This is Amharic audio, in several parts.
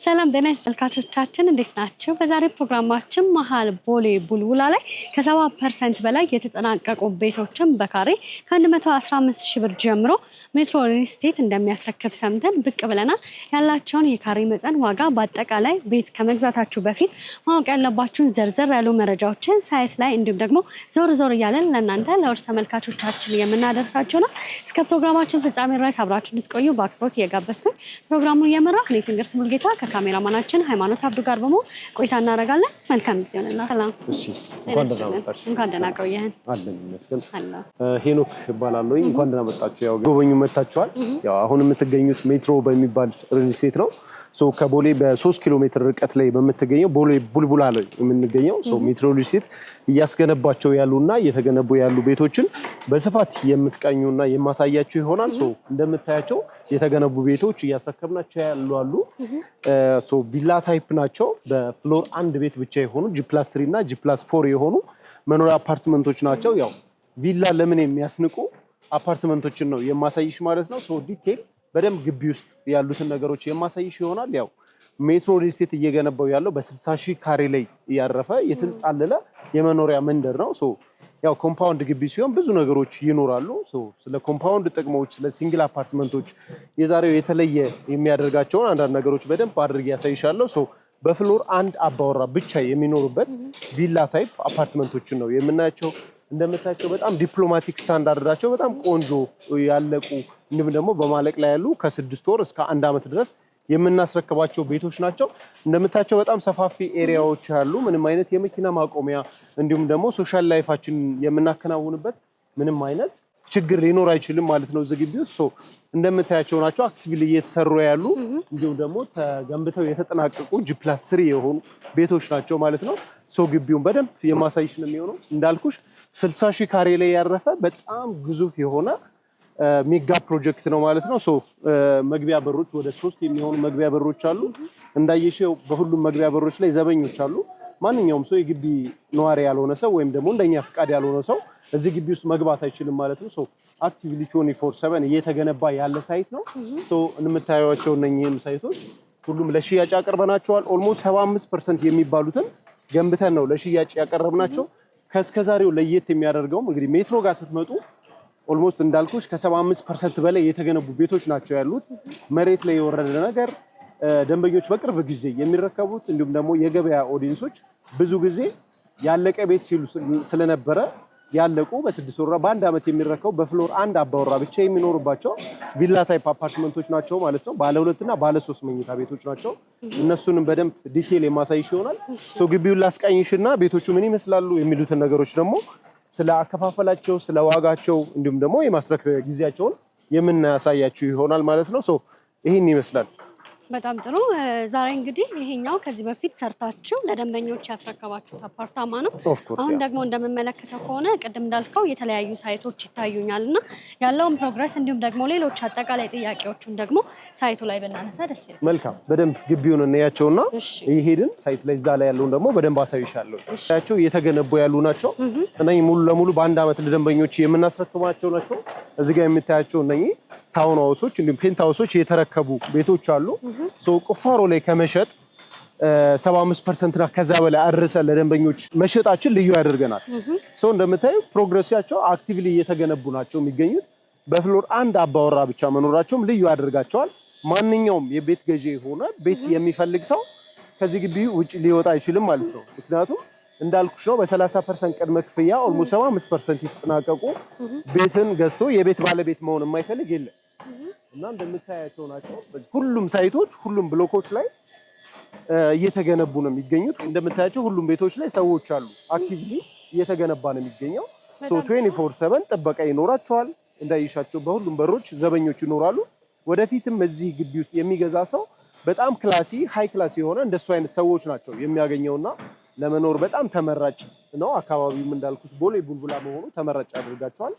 ሰላም ጤና ይስጥልን ተመልካቾቻችን፣ እንዴት ናችሁ? በዛሬ ፕሮግራማችን መሀል ቦሌ ቡልቡላ ላይ ከ70% በላይ የተጠናቀቁ ቤቶችን በካሬ ከ115 ሺህ ብር ጀምሮ ሜትሮ ሪል ስቴት እንደሚያስረክብ ሰምተን ብቅ ብለናል። ያላቸውን የካሬ መጠን፣ ዋጋ፣ በአጠቃላይ ቤት ከመግዛታችሁ በፊት ማወቅ ያለባችሁን ዘርዘር ያሉ መረጃዎችን site ላይ እንዲሁም ደግሞ ዞር ዞር እያለን ለእናንተ ለውድ ተመልካቾቻችን የምናደርሳችሁ ነው። እስከ ፕሮግራማችን ፍጻሜ ድረስ አብራችሁ እንድትቆዩ በአክብሮት እየጋበዝኩኝ ፕሮግራሙን እየመራሁ እኔ ትንግርት ሙልጌታ ከካሜራማናችን ሃይማኖት አብዱ ጋር በመሆን ቆይታ እናደርጋለን። መልካም ጊዜ ይሆንላችሁ። ሰላም። እሺ፣ እንኳን ደህና መጣሽ። እንኳን ደህና ቆየህን። አለን ይመስገን። አለሁ። ሄኖክ እባላለሁ። እንኳን ደህና መጣችሁ። ያው ጎበኙ መታችኋል። ያው አሁን የምትገኙት ሜትሮ በሚባል ሪል ስቴት ነው። So ከቦሌ በ3 ኪሎ ሜትር ርቀት ላይ በምትገኘው ቦሌ ቡልቡላ ላይ የምንገኘው። So ሜትሮ ሪል ስቴት እያስገነባቸው ያሉና እየተገነቡ ያሉ ቤቶችን በስፋት የምትቃኙና የማሳያችሁ ይሆናል። So እንደምታያቸው የተገነቡ ቤቶች እያስረከብናቸው ያሉ አሉ። So ቪላ type ናቸው። በ floor አንድ ቤት ብቻ የሆኑ G+3 እና G+4 የሆኑ መኖሪያ አፓርትመንቶች ናቸው። ያው ቪላ ለምን የሚያስንቁ አፓርትመንቶችን ነው የማሳይሽ ማለት ነው። So detail በደንብ ግቢ ውስጥ ያሉትን ነገሮች የማሳይሽ ይሆናል። ያው ሜትሮ ሪል ስቴት እየገነባው ያለው በ60 ሺህ ካሬ ላይ ያረፈ የተንጣለለ የመኖሪያ መንደር ነው። So ያው compound ግቢ ሲሆን ብዙ ነገሮች ይኖራሉ። So ስለ compound ጥቅሞች፣ ስለ single አፓርትመንቶች የዛሬው የተለየ የሚያደርጋቸውን አንዳንድ ነገሮች በደንብ አድርጌ ያሳይሻለሁ። So በ floor አንድ አባወራ ብቻ የሚኖሩበት ቪላ type አፓርትመንቶችን ነው የምናያቸው። እንደምታያቸው በጣም diplomatic standard ኣቸው በጣም ቆንጆ፣ ያለቁ እንዲሁም ደግሞ በማለቅ ላይ ያሉ፣ ከ6 ወር እስከ አንድ ዓመት ድረስ የምናስረክባቸው ቤቶች ናቸው። እንደምታያቸው በጣም ሰፋፊ area ዎች ያሉ፣ ምንም አይነት የመኪና ማቆሚያ እንዲሁም ደግሞ social life ኣችን የምናከናውንበት ምንም አይነት ችግር ሊኖር አይችልም ማለት ነው። እዚህ ግቢ ውስጥ so እንደምታያቸው ናቸው። Actively እየተሰሩ ያሉ እንዲሁም ደግሞ ተገንብተው የተጠናቀቁ G+3 የሆኑ ቤቶች ናቸው ማለት ነው። So ግቢውን በደንብ የማሳይሽ ነው የሚሆነው። እንዳልኩሽ 60 ሺህ ካሬ ላይ ያረፈ በጣም ግዙፍ የሆነ mega project ነው ማለት ነው። So መግቢያ በሮች ወደ ሶስት የሚሆኑ መግቢያ በሮች አሉ። እንዳየሽው በሁሉም መግቢያ በሮች ላይ ዘበኞች አሉ። ማንኛውም ሰው፣ የግቢ ነዋሪ ያልሆነ ሰው ወይም ደግሞ እንደኛ ፍቃድ ያልሆነ ሰው እዚህ ግቢ ውስጥ መግባት አይችልም ማለት ነው። So actively 24/7 እየተገነባ ያለ site ነው። So የምታዩቸው እነኚህም site ኦች ሁሉም ለሽያጭ አቅርበናቸዋል። Almost 75% የሚባሉትን ገንብተን ነው ለሽያጭ ያቀረብናቸው። ከእስከዛሬው ለየት የሚያደርገውም እንግዲህ ሜትሮ ጋር ስትመጡ almost እንዳልኩሽ ከ75% በላይ የተገነቡ ቤቶች ናቸው ያሉት። መሬት ላይ የወረደ ነገር፣ ደንበኞች በቅርብ ጊዜ የሚረከቡት፣ እንዲሁም ደግሞ የገበያ audience ኦች ብዙ ጊዜ ያለቀ ቤት ሲሉ ስለነበረ ያለቁ፣ በ6 ወር፣ በአንድ ዓመት የሚረከቡ፣ በ floor አንድ አባወራ ብቻ የሚኖሩባቸው ቪላ type አፓርትመንቶች ናቸው ማለት ነው። ባለ ሁለት እና ባለ ሶስት መኝታ ቤቶች ናቸው። እነሱንም በደንብ detail የማሳይሽ ይሆናል። So ግቢውን ላስቃኝሽ እና ቤቶቹ ምን ይመስላሉ የሚሉትን ነገሮች ደግሞ ስለ አከፋፈላቸው፣ ስለ ዋጋቸው እንዲሁም ደግሞ የማስረከቢያ ጊዜያቸውን የምናሳያችሁ ይሆናል ማለት ነው። So ይህን ይመስላል። በጣም ጥሩ። ዛሬ እንግዲህ ይሄኛው ከዚህ በፊት ሰርታችሁ ለደንበኞች ያስረከባችሁት አፓርታማ ነው። Of course. አሁን ደግሞ እንደምመለከተው ከሆነ ቅድም እንዳልከው የተለያዩ site ኦች ይታዩኛል እና ያለውን progress እንዲሁም ደግሞ ሌሎች አጠቃላይ ጥያቄዎቹን ደግሞ site ኡ ላይ ብናነሳ ደስ ይላል። መልካም፣ በደንብ ግቢውን እናያቸውና እየሄድን site ላይ እዛ ላይ ያለውን ደግሞ በደንብ አሳይሻለሁ። ያቸው እየተገነቡ ያሉ ናቸው። እነኚህ ሙሉ ለሙሉ በአንድ ዓመት ለደንበኞች የምናስረክባቸው ናቸው። እዚህ ጋር የምታያቸው እነኚህ town house ኦች እንዲሁም pent house ኦች የተረከቡ ቤቶች አሉ። So ቁፋሮ ላይ ከመሸጥ 75% እና ከዛ በላይ አድርሰን ለደንበኞች መሸጣችን ልዩ ያደርገናል። So እንደምታዩ progress ኣቸው actively እየተገነቡ ናቸው የሚገኙት። በ floor አንድ አባወራ ብቻ መኖራቸውም ልዩ ያደርጋቸዋል። ማንኛውም የቤት ገዢ የሆነ ቤት የሚፈልግ ሰው ከዚህ ግቢ ውጭ ሊወጣ አይችልም ማለት ነው። ምክንያቱም እንዳልኩሽ ነው፣ በ30% ቅድመ ክፍያ almost 75% የተጠናቀቁ ቤትን ገዝቶ የቤት ባለቤት መሆን የማይፈልግ የለም እና እንደምታያቸው ናቸው። ሁሉም site ኦች፣ ሁሉም ብሎኮች ላይ እየተገነቡ ነው የሚገኙት። እንደምታያቸው ሁሉም ቤቶች ላይ ሰዎች አሉ። Actively እየተገነባ ነው የሚገኘው። So 24/7 ጥበቃ ይኖራቸዋል። እንዳይሻቸው በሁሉም በሮች ዘበኞች ይኖራሉ። ወደፊትም እዚህ ግቢ ውስጥ የሚገዛ ሰው በጣም classy፣ high class የሆነ እንደሱ አይነት ሰዎች ናቸው የሚያገኘውና ለመኖር በጣም ተመራጭ ነው። አካባቢውም እንዳልኩሽ ቦሌ ቡልቡላ መሆኑ ተመራጭ ያደርጋቸዋል።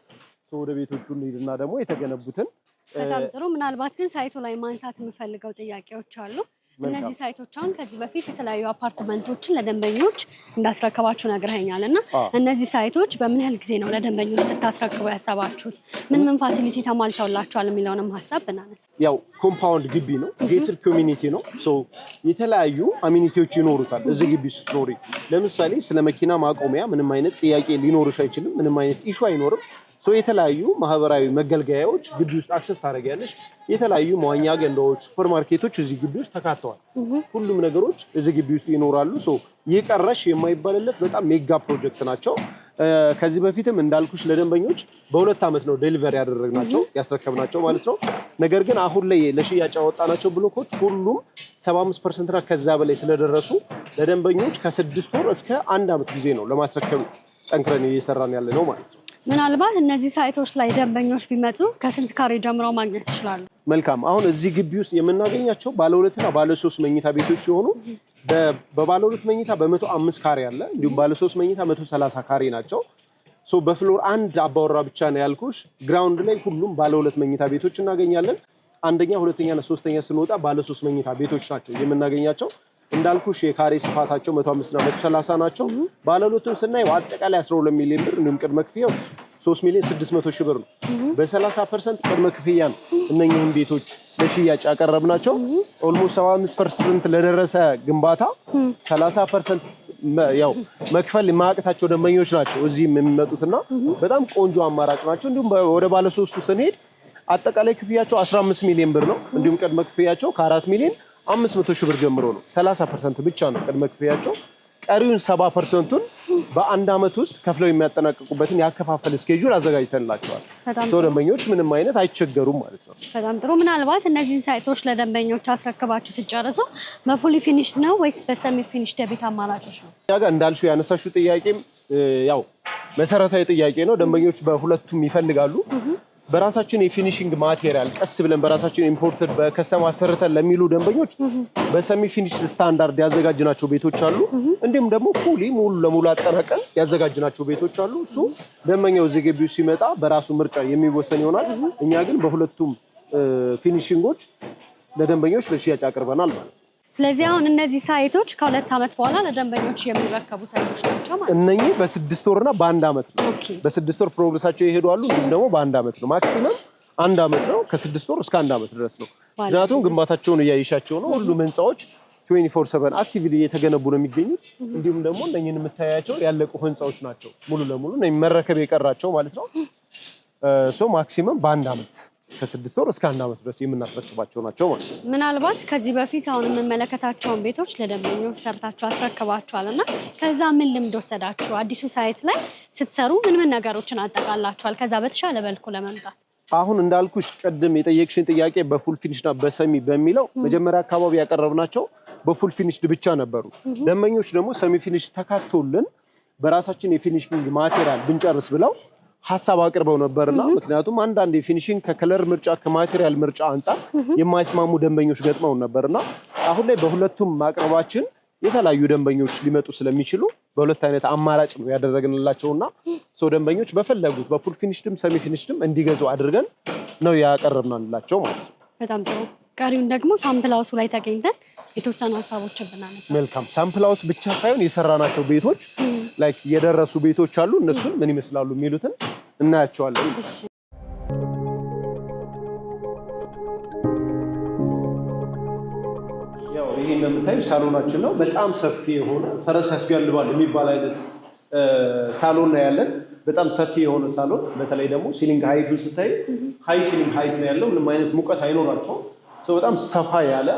So ወደ ቤቶቹ እንሂድና ደግሞ የተገነቡትን በጣም ጥሩ። ምናልባት ግን site ኡ ላይ ማንሳት የምፈልገው ጥያቄዎች አሉ። እነዚህ site ኦች አሁን ከዚህ በፊት የተለያዩ አፓርትመንቶችን ለደንበኞች እንዳስረከባችሁ ነግረኸኛል እና እነዚህ site ኦች በምን ያህል ጊዜ ነው ለደንበኞች ልታስረክቡ ያሰባችሁት? ምን ምን facility ተሟልተውላችኋል የሚለውንም ሀሳብ ብናነሳ። ያው compound ግቢ ነው፣ gated community ነው። So የተለያዩ amenity ዎች ይኖሩታል እዚህ ግቢ ስትኖሪ። ለምሳሌ ስለ መኪና ማቆሚያ ምንም አይነት ጥያቄ ሊኖርሽ አይችልም። ምንም አይነት issue አይኖርም። So የተለያዩ ማህበራዊ መገልገያዎች ግቢ ውስጥ access ታደርጊያለሽ። የተለያዩ መዋኛ ገንዳዎች፣ ሱፐር ማርኬቶች እዚህ ግቢ ውስጥ ተካተዋል። ሁሉም ነገሮች እዚህ ግቢ ውስጥ ይኖራሉ። So ይቀረሽ የማይባልለት በጣም mega project ናቸው። ከዚህ በፊትም እንዳልኩሽ ለደንበኞች በ2 ዓመት ነው deliver ያደረግናቸው፣ ያስረከብናቸው ማለት ነው። ነገር ግን አሁን ላይ ለሽያጭ ያወጣናቸው ብሎኮች ሁሉም 75% እና ከዛ በላይ ስለደረሱ ለደንበኞች ከ6 ወር እስከ አንድ ዓመት ጊዜ ነው ለማስረከብ ጠንክረን እየሰራን ያለ ነው ማለት ነው። ምናልባት እነዚህ site ኦች ላይ ደንበኞች ቢመጡ ከስንት ካሬ ጀምረው ማግኘት ይችላሉ? መልካም። አሁን እዚህ ግቢ ውስጥ የምናገኛቸው ባለ ሁለትና ባለ ሶስት መኝታ ቤቶች ሲሆኑ በባለ ሁለት መኝታ በ105 ካሬ አለ፣ እንዲሁም ባለ ሶስት መኝታ 130 ካሬ ናቸው። So በ floor አንድ አባወራ ብቻ ነው ያልኩሽ። Ground ላይ ሁሉም ባለ ሁለት መኝታ ቤቶች እናገኛለን። አንደኛ፣ ሁለተኛ እና ሶስተኛ ስንወጣ ባለ ሶስት መኝታ ቤቶች ናቸው የምናገኛቸው። እንዳልኩሽ የካሬ ስፋታቸው 105 እና 130 ናቸው። ባለ ሁለቱን ስናየው አጠቃላይ 12 ሚሊዮን ብር እንዲሁም ቅድመ ክፍያው 3 ሚሊዮን 600 ሺህ ብር ነው። በ30% ቅድመ ክፍያ ነው እነኚህን ቤቶች ለሽያጭ ያቀረብናቸው። Almost 75% ለደረሰ ግንባታ 30% ያው መክፈል የማያቅታቸው ደንበኞች ናቸው እዚህም የሚመጡትና በጣም ቆንጆ አማራጭ ናቸው። እንዲሁም ወደ ባለ ሶስቱ ስንሄድ አጠቃላይ ክፍያቸው 15 ሚሊዮን ብር ነው። እንዲሁም ቅድመ ክፍያቸው ከ4 ሚሊዮን 500 ሺህ ብር ጀምሮ ነው። 30% ብቻ ነው ቅድመ ክፍያቸው። ቀሪውን 70%ቱን በአንድ ዓመት ውስጥ ከፍለው የሚያጠናቅቁበትን ያከፋፈል schedule አዘጋጅተንላቸዋል። በጣም So ደንበኞች ምንም አይነት አይቸገሩም ማለት ነው። በጣም ጥሩ። ምናልባት እነዚህን site ኦች ለደንበኞች አስረክባችሁ ሲጨርሱ በ fully finished ነው ወይስ በ semi finished የቤት አማራጮች ነው? እኛ ጋር እንዳልሽው ያነሳሽው ጥያቄም ያው መሰረታዊ ጥያቄ ነው። ደንበኞች በሁለቱም ይፈልጋሉ። በራሳችን የ finishing material ቀስ ብለን በራሳችን imported በ custom አሰርተን ለሚሉ ደንበኞች በ semi finished standard ያዘጋጅናቸው ቤቶች አሉ። እንዲሁም ደግሞ fully ሙሉ ለሙሉ አጠናቀን ያዘጋጅናቸው ቤቶች አሉ። እሱ ደንበኛው እዚህ ግቢው ሲመጣ በራሱ ምርጫ የሚወሰን ይሆናል። እኛ ግን በሁለቱም finishing ኦች ለደንበኞች ለሽያጭ አቅርበናል ማለት ነው። ስለዚህ አሁን እነዚህ site ኦች ከ2 ዓመት በኋላ ለደንበኞች የሚረከቡ site ኦች ናቸው ማለት ነው። እነኚህ በ6 ወርና በአንድ ዓመት ነው። በ6 ወር progress ኣቸው ይሄዱ አሉ። እንዲሁም ደግሞ በአንድ ዓመት ነው። Maximum አንድ ዓመት ነው። ከ6 ወር እስከ አንድ ዓመት ድረስ ነው። ምክንያቱም ግንባታቸውን እያየሻቸው ነው። ሁሉም ህንፃዎች 24/7 actively እየተገነቡ ነው የሚገኙት። እንዲሁም ደግሞ እነኝህን የምታያቸው ያለቁ ህንፃዎች ናቸው። ሙሉ ለሙሉ እነኝህ መረከብ የቀራቸው ማለት ነው። So maximum በአንድ ዓመት፣ ከ6 ወር እስከ አንድ ዓመት ድረስ የምናስረክባቸው ናቸው ማለት ነው። ምናልባት ከዚህ በፊት አሁን የምመለከታቸውን ቤቶች ለደንበኞች ሰርታችሁ አስረክባችኋል እና ከዛ ምን ልምድ ወሰዳችሁ? አዲሱ site ላይ ስትሰሩ ምን ምን ነገሮችን አጠቃላችኋል? ከዛ በተሻለ መልኩ ለመምጣት። አሁን እንዳልኩሽ ቅድም የጠየቅሽን ጥያቄ በ full finish እና በ semi በሚለው መጀመሪያ አካባቢ ያቀረብናቸው በ full finished ብቻ ነበሩ። ደንበኞች ደግሞ semi finish ተካቶልን በራሳችን የ finishing material ብንጨርስ ብለው ሀሳብ አቅርበው ነበርና ምክንያቱም አንዳንድ የ finishing ከ color ምርጫ፣ ከ material ምርጫ አንጻር የማይስማሙ ደንበኞች ገጥመውን ነበርና አሁን ላይ በሁለቱም ማቅረባችን የተለያዩ ደንበኞች ሊመጡ ስለሚችሉ በሁለት አይነት አማራጭ ነው ያደረግንላቸውና so ደንበኞች በፈለጉት በ full finished ም semi finished ም እንዲገዙ አድርገን ነው ያቀረብናላቸው ማለት ነው። በጣም ጥሩ። ቀሪውን ደግሞ sample house ኡ ላይ ተገኝተን የተወሰኑ ሀሳቦችን ብናነሳ። መልካም። Sample house ብቻ ሳይሆን የሰራናቸው ቤቶች like የደረሱ ቤቶች አሉ። እነሱን ምን ይመስላሉ የሚሉትን እናያቸዋለን። እሺ። ያው ይሄ እንደምታዩ ሳሎናችን ነው። በጣም ሰፊ የሆነ ፈረስ ያስጋልባል የሚባል አይነት ሳሎን ነው ያለን። በጣም ሰፊ የሆነ ሳሎን፣ በተለይ ደግሞ ceiling height ኡን ስታይ high ceiling height ነው ያለው። ምንም አይነት ሙቀት አይኖራቸውም። So በጣም ሰፋ ያለ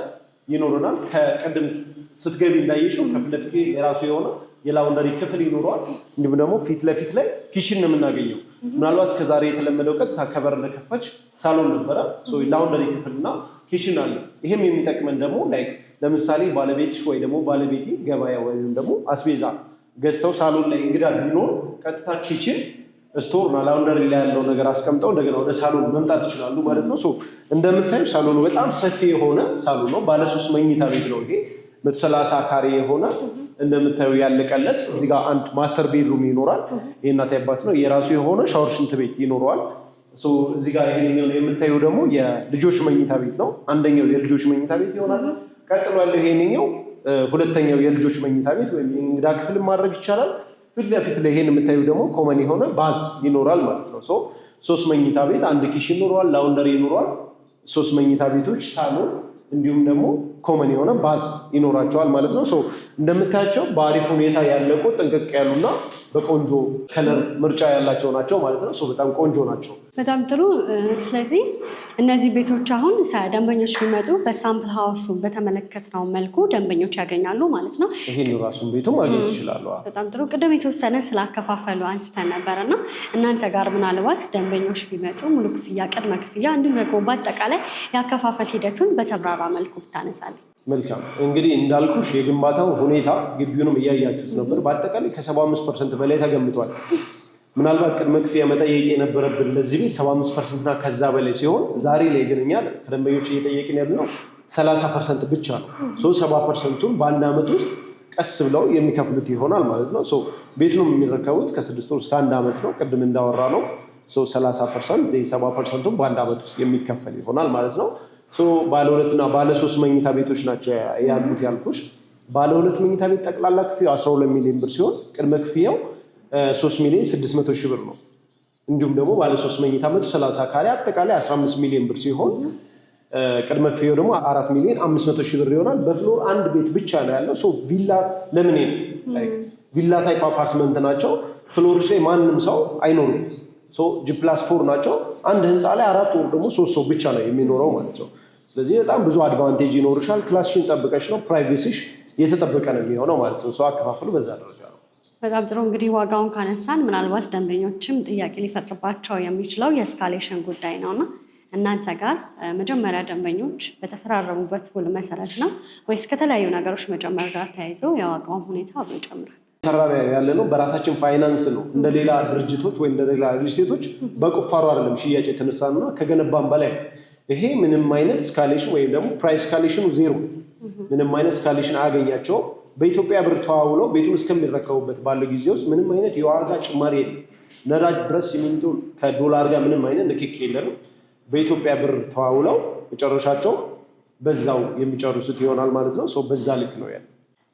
ይኖረናል። ከቅድም ስትገቢ እንዳየሽው ከፊት ለፊት የራሱ የሆነ የ laundry ክፍል ይኖረዋል። እንዲሁም ደግሞ ፊት ለፊት ላይ kitchen ነው የምናገኘው። ምናልባት እስከዛሬ የተለመደው ቀጥታ ከበር እንደከፈች ሳሎን ነበረ። Laundry ክፍል እና kitchen አለ። ይህም የሚጠቅመን ደግሞ like ለምሳሌ ባለቤትሽ ወይ ደግሞ ባለቤቴ ገበያ ወይም ደግሞ አስቤዛ ገዝተው ሳሎን ላይ እንግዳ ቢኖር ቀጥታ kitchen store እና laundry ላይ ያለው ነገር አስቀምጠው እንደገና ወደ ሳሎን መምጣት ይችላሉ ማለት ነው። So እንደምታዩ ሳሎኑ በጣም ሰፊ የሆነ ሳሎን ነው። ባለሶስት መኝታ ቤት ነው ይሄ፣ 130 ካሬ የሆነ እንደምታዩ ያለቀለት። እዚህ ጋር አንድ master bedroom ይኖራል። የእናት አባት ነው። የራሱ የሆነ ሻወር፣ ሽንት ቤት ይኖረዋል። So እዚህ ጋር ይሄንኛው የምታዩ ደግሞ የልጆች መኝታ ቤት ነው። አንደኛው የልጆች መኝታ ቤት ይሆናል። ቀጥሎ ያለው ይሄንኛው ሁለተኛው የልጆች መኝታ ቤት ወይም የእንግዳ ክፍል ማድረግ ይቻላል። ፊት ለፊት ላይ ይሄን የምታዩ ደግሞ common የሆነ bath ይኖራል ማለት ነው። So ሶስት መኝታ ቤት፣ አንድ kitchen ይኖረዋል፣ laundry ይኖረዋል። ሶስት መኝታ ቤቶች፣ ሳሎን እንዲሁም ደግሞ common የሆነ bath ይኖራቸዋል ማለት ነው። So እንደምታያቸው በአሪፍ ሁኔታ ያለቁ፣ ጥንቅቅ ያሉና በቆንጆ color ምርጫ ያላቸው ናቸው ማለት ነው። So በጣም ቆንጆ ናቸው። በጣም ጥሩ። ስለዚህ እነዚህ ቤቶች አሁን ደንበኞች ቢመጡ በ sample house ኡ በተመለከትነው መልኩ ደንበኞች ያገኛሉ ማለት ነው። ይሄን ራሱን ቤቱ ማግኘት ይችላሉ። በጣም ጥሩ። ቅድም የተወሰነ ስላከፋፈሉ አንስተን ነበር እና እናንተ ጋር ምናልባት ደንበኞች ቢመጡ ሙሉ ክፍያ፣ ቅድመ ክፍያ እንዲሁም ደግሞ በአጠቃላይ የአከፋፈል ሂደቱን በተብራራ መልኩ ብታነሳለን። መልካም፣ እንግዲህ እንዳልኩሽ የግንባታው ሁኔታ ግቢውንም እያያችሁት ነበር። በአጠቃላይ ከ75% በላይ ተገንብቷል። ምናልባት ቅድመ ክፍያ መጠየቅ የነበረብን ለዚህ ቤት 75% እና ከዛ በላይ ሲሆን ዛሬ ላይ ግን እኛ ከደንበኞች እየጠየቅን ያለነው 30% ብቻ ነው። So 70%ቱን በአንድ ዓመት ውስጥ ቀስ ብለው የሚከፍሉት ይሆናል ማለት ነው። So ቤቱንም የሚረከቡት ከ6 ወር እስከ አንድ ዓመት ነው። ቅድም እንዳወራነው 30%፣ 70%ቱን በአንድ ዓመት ውስጥ የሚከፈል ይሆናል ማለት ነው። So ባለ ሁለትና ባለ ሶስት መኝታ ቤቶች ናቸው ያሉት ያልኩሽ። ባለ ሁለት መኝታ ቤት ጠቅላላ ክፍያው 12 ሚሊዮን ብር ሲሆን ቅድመ ክፍያው 3 ሚሊዮን 600 ሺህ ብር ነው። እንዲሁም ደግሞ ባለ ሶስት መኝታ 130 ካሬ አጠቃላይ 15 ሚሊዮን ብር ሲሆን ቅድመ ክፍያው ደግሞ 4 ሚሊዮን 500 ሺህ ብር ይሆናል። በ floor አንድ ቤት ብቻ ነው ያለው። So ቪላ ለምን villa type apartment ናቸው። Floor ኦች ላይ ማንም ሰው አይኖርም። G+4 ናቸው። አንድ ህንፃ ላይ አራት ወር ደግሞ ሶስት ሰው ብቻ ነው የሚኖረው ማለት ነው። ስለዚህ በጣም ብዙ advantage ይኖርሻል። Class ሽን ጠብቀሽ ነው፣ privacy ሽ የተጠበቀ ነው የሚሆነው ማለት ነው። So አከፋፈሉ በዛ ደረጃ ነው። በጣም ጥሩ። እንግዲህ ዋጋውን ካነሳን ምናልባት ደንበኞችም ጥያቄ ሊፈጥርባቸው የሚችለው የ escalation ጉዳይ ነው እና እናንተ ጋር መጀመሪያ ደንበኞች በተፈራረሙበት ውል መሰረት ነው ወይስ ከተለያዩ ነገሮች መጨመር ጋር ተያይዞ የዋጋውን ሁኔታ አብሮ ይጨምራል? ሰራ ያለ ነው በራሳችን ፋይናንስ ነው። እንደ ሌላ ድርጅቶች ወይ እንደ ሌላ ሪል ስቴቶች በቁፋሮ አይደለም ሽያጭ የተነሳ ነው፣ ከገነባም በላይ። ይሄ ምንም አይነት escalation ወይም ደግሞ price escalation ኑ ዜሮ፣ ምንም አይነት escalation አያገኛቸውም። በኢትዮጵያ ብር ተዋውለው ቤቱን እስከሚረከቡበት ባለው ጊዜ ውስጥ ምንም አይነት የዋጋ ጭማሪ የለም። ነዳጅ፣ ብረት፣ ሲሚንቶ ከዶላር ጋር ምንም አይነት ንክኪ የለንም። በኢትዮጵያ ብር ተዋውለው መጨረሻቸው በዛው የሚጨርሱት ይሆናል ማለት ነው። So በዛ ልክ ነው ያለው።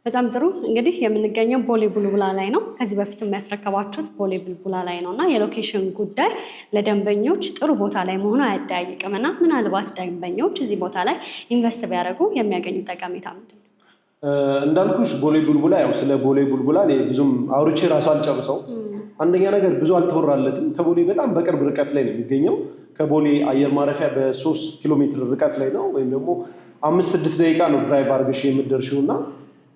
በጣም ጥሩ። እንግዲህ የምንገኘው ቦሌ ቡልቡላ ላይ ነው። ከዚህ በፊት የሚያስረከባችሁት ቦሌ ቡልቡላ ላይ ነው እና የ location ጉዳይ ለደንበኞች ጥሩ ቦታ ላይ መሆኑ አያጠያይቅም እና ምናልባት ደንበኞች እዚህ ቦታ ላይ invest ቢያደርጉ የሚያገኙ ጠቀሜታ ምንድን ነው? እንዳልኩሽ ቦሌ ቡልቡላ፣ ያው ስለ ቦሌ ቡልቡላ እኔ ብዙም አውርቼ ራሱ አልጨርሰው። አንደኛ ነገር ብዙ አልተወራለትም። ከቦሌ በጣም በቅርብ ርቀት ላይ ነው የሚገኘው። ከቦሌ አየር ማረፊያ በ3 ኪሎ ሜትር ርቀት ላይ ነው፣ ወይም ደግሞ 5-6 ደቂቃ ነው drive አድርገሽ የምትደርሺው እና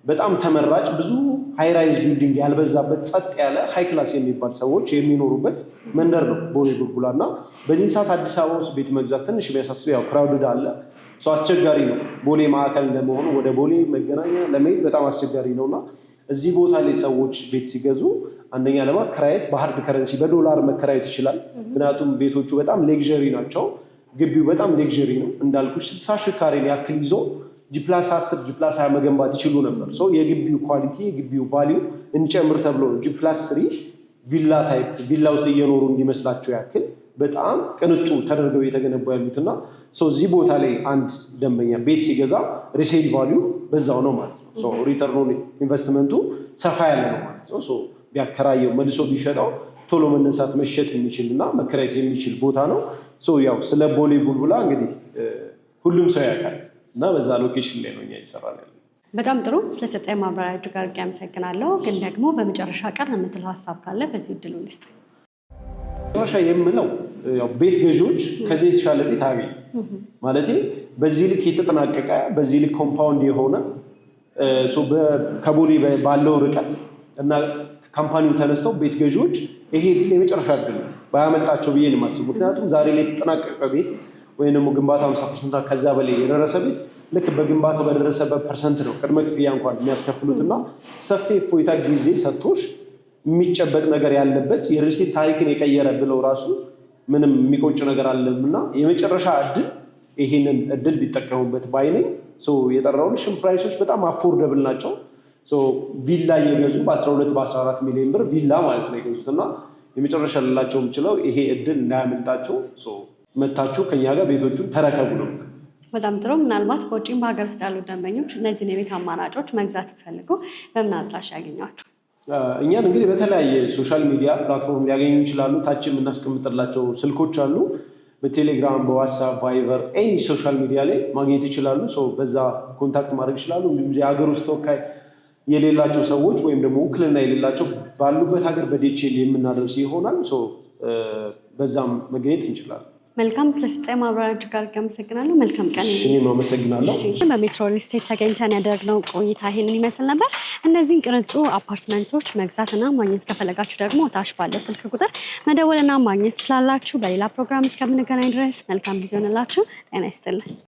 በጣም ተመራጭ፣ ብዙ high rise building ያልበዛበት፣ ጸጥ ያለ፣ high class የሚባል ሰዎች የሚኖሩበት መንደር ነው ቦሌ ቡልቡላ። እና በዚህ ሰዓት አዲስ አበባ ውስጥ ቤት መግዛት ትንሽ የሚያሳስብ ያው crowded አለ፣ so አስቸጋሪ ነው። ቦሌ ማዕከል እንደመሆኑ ወደ ቦሌ፣ መገናኛ ለመሄድ በጣም አስቸጋሪ ነው እና እዚህ ቦታ ላይ ሰዎች ቤት ሲገዙ አንደኛ ለማከራየት በ hard currency በዶላር መከራየት ይችላል። ምክንያቱም ቤቶቹ በጣም luxury ናቸው። ግቢው በጣም luxury ነው። እንዳልኩሽ 60 ሺህ ካሬን ያክል ይዞ G+10፣ G+20 መገንባት ይችሉ ነበር። So የግቢው quality፣ የግቢው value እንጨምር ተብሎ ነው G+3 villa type፣ ቪላ ውስጥ እየኖሩ እንዲመስላቸው ያክል በጣም ቅንጡ ተደርገው የተገነቡ ያሉት። እና so እዚህ ቦታ ላይ አንድ ደንበኛ ቤት ሲገዛ resale value በዛው ነው ማለት ነው። Return on investment ኡ ሰፋ ያለ ነው ማለት ነው። So ቢያከራየው፣ መልሶ ቢሸጠው ቶሎ መነሳት መሸጥ የሚችል እና መከራየት የሚችል ቦታ ነው። So ያው ስለ ቦሌ ቡልቡላ እንግዲህ ሁሉም ሰው ያውቃል እና በዛ location ላይ ነው እኛ እየሰራን ያለነው። በጣም ጥሩ። ስለሰጠኝ ማብራሪያ እጅግ አድርጌ አመሰግናለሁ። ግን ደግሞ በመጨረሻ ቀን የምትለው ሀሳብ ካለ በዚህ እድሉ ልስጥ። መጨረሻ የምለው ያው ቤት ገዢዎች ከዚህ የተሻለ ቤት አያገኙም። ማለቴ በዚህ ልክ የተጠናቀቀ፣ በዚህ ልክ compound የሆነ፣ ከቦሌ ባለው ርቀት እና company ው ተነስተው ቤት ገዢዎች ይሄ እድል የመጨረሻ እድል ነው፣ ባያመልጣቸው ብዬ ነው የማስበው። ምክንያቱም ዛሬ ላይ የተጠናቀቀ ቤት ወይም ደግሞ ግንባታ 50% ከዛ በላይ የደረሰ ቤት ልክ በግንባታው በደረሰበት percent ነው ቅድመ ክፍያ እንኳን የሚያስከፍሉት። እና ሰፊ እፎይታ ጊዜ ሰጥቶሽ የሚጨበጥ ነገር ያለበት፣ የሪል ስቴት ታሪክን የቀየረ ብለው ራሱ ምንም የሚቆጭ ነገር አለም እና የመጨረሻ እድል ይሄንን እድል ቢጠቀሙበት ባይ ነኝ። የጠራሁልሽም price ኦች በጣም affordable ናቸው። ቪላ እየገዙ በ12፣ በ14 ሚሊዮን ብር ቪላ ማለት ነው የገዙት። እና የመጨረሻ ልላቸው የምችለው ይሄ እድል እንዳያመልጣቸው፣ መታችሁ ከኛ ጋር ቤቶቹን ተረከቡ ነው። በጣም ጥሩ። ምናልባት በውጭም በሀገር ውስጥ ያሉ ደንበኞች እነዚህን የቤት አማራጮች መግዛት ይፈልጉ በምን አድራሻ ያገኟቸው? እኛን እንግዲህ በተለያየ social media platform ሊያገኙ ይችላሉ። ታች የምናስቀምጥላቸው ስልኮች አሉ። በቴሌግራም፣ በዋትሳፕ፣ ቫይበር any social media ላይ ማግኘት ይችላሉ። So በዛ contact ማድረግ ይችላሉ። እንዲሁም የሀገር ውስጥ ተወካይ የሌላቸው ሰዎች ወይም ደግሞ ውክልና የሌላቸው ባሉበት ሀገር በ DHL የምናደርስ ይሆናል። So በዛም መገኘት እንችላለን። መልካም፣ ስለሰጠኝ ማብራሪያ እጅግ አድርጌ አመሰግናለሁ። መልካም ቀን። እኔም አመሰግናለሁ። በሜትሮ ሪል ስቴት ተገኝተን ያደረግነው ቆይታ ይሄንን ይመስል ነበር። እነዚህን ቅንጡ አፓርትመንቶች መግዛትና ማግኘት ከፈለጋችሁ ደግሞ ታች ባለው ስልክ ቁጥር መደወልና ማግኘት ትችላላችሁ። በሌላ ፕሮግራም እስከምንገናኝ ድረስ መልካም ጊዜ ይሁንላችሁ። ጤና ይስጥልን።